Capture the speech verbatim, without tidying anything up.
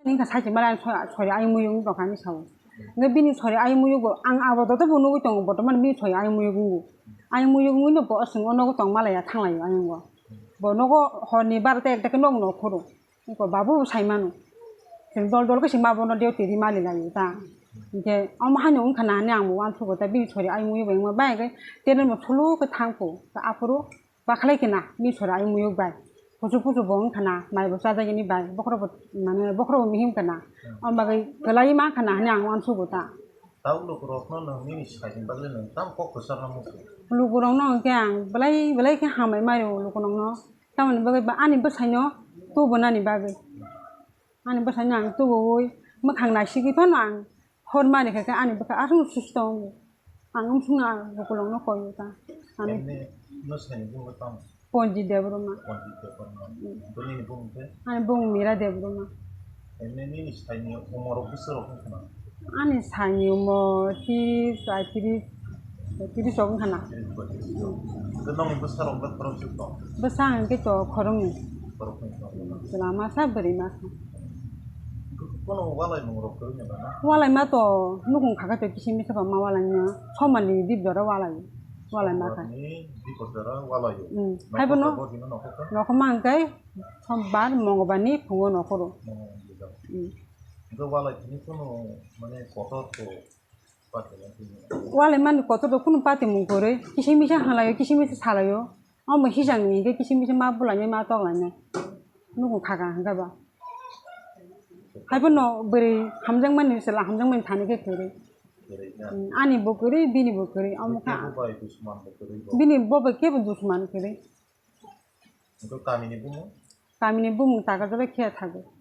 Wngkha sachi mala ang sori ayung muyung tongkha hinwi sao. Hwnkhe bini sori ayung muyung bo ang abo joto bo nugwi tongo, bortoman bini sori ayung muyung wngo. Ayung muyung wngwi no bo chwng o nogo tong malaya thanglaio ayung o. Bo nogo horni barota ekta khe nog no phuru. Eko babu bo sai mano. Chwng dol dol khe se ma bono duty ri mali laio ta. Hwnkhe omo haino wngkha na hinwi ang bo uansukgo ta, bini sori ayung muyung bo wngma bai khe tenno no thulu khe thang phu. Ta aphuru Bakhalai khe na, bini sori ayung muyung bai. Pusu pusu bo wngkha na, mai bo chajagini bai. Bokhorok bo, mane, bokhorok bo mihim kha na. Hmm. Omo bagwi kwlai ma kha na hinwi ang uansukgo ta. Tau lukurokno nwng nini saini bagwi nwng tamo kok kwcharno muchung? Lukurokno hwnkhe ang belai belai khe hambai mari o lukurokno. Tamoni bagwi ba ani bwsaino tubu nani bagwi. Ani bwsaino ang tubuwi mwkhang naisigwi phano ang hor mani khe khe ani bwkha aswk susto wngo. Ang wng sung ang lukurokno koi o ta. Ani Emni bwsaini bumung tamo? Ponji Debbarma. Ponji Debbarma. Mm. Bini bumung khe? Ani bumung Mira Debbarma. Emni nini saini umorok bwswk rok wngkha na? Ani saini umor tris, paitris, paitris rok wngkha na. Tris, paitris rok. Hwnkhe nokni bwsarok bai khoroksa tong? Bwsa hwnkhe to khoroknwi. Khoroknwi tong. Chwla masa, bwrwi masa. Bono walai mung rok kwrwngya na? Walai ma to nukung kha khe to kisi misa ba ma walai no. Somani dip jora walai. Walai ma kha. Somani dip jora walai. Hmm. Nokho Haibo no. Bo hino nokho khe? Nokho ma hwnkhe sombar, mongolbar ni phungo nokho ro. Mongolbar ni jora. Hmm. Hwnkhe walai tini kunu mane kotor to. Walai mani kotor do kunu pati mung kwrwi, kisi misa halaio, kisi misa salaio. Omo hisang ni hingke kisi misa ma bulainai ma toklainai. Nukung kha kha hingke ba. Haibo no bwrwi hamjakmani chwla hamjakmani thani khe kwrwi. Kwrwi na. Mm, ani bo kwrwi, bini bo kwrwi. Omo kha. Kebo bai dusman bo kwrwi bo. Bini bo bai kebo dusman kwrwi. Hingke kamini bumung? Kamini bumung taka jora khe thago.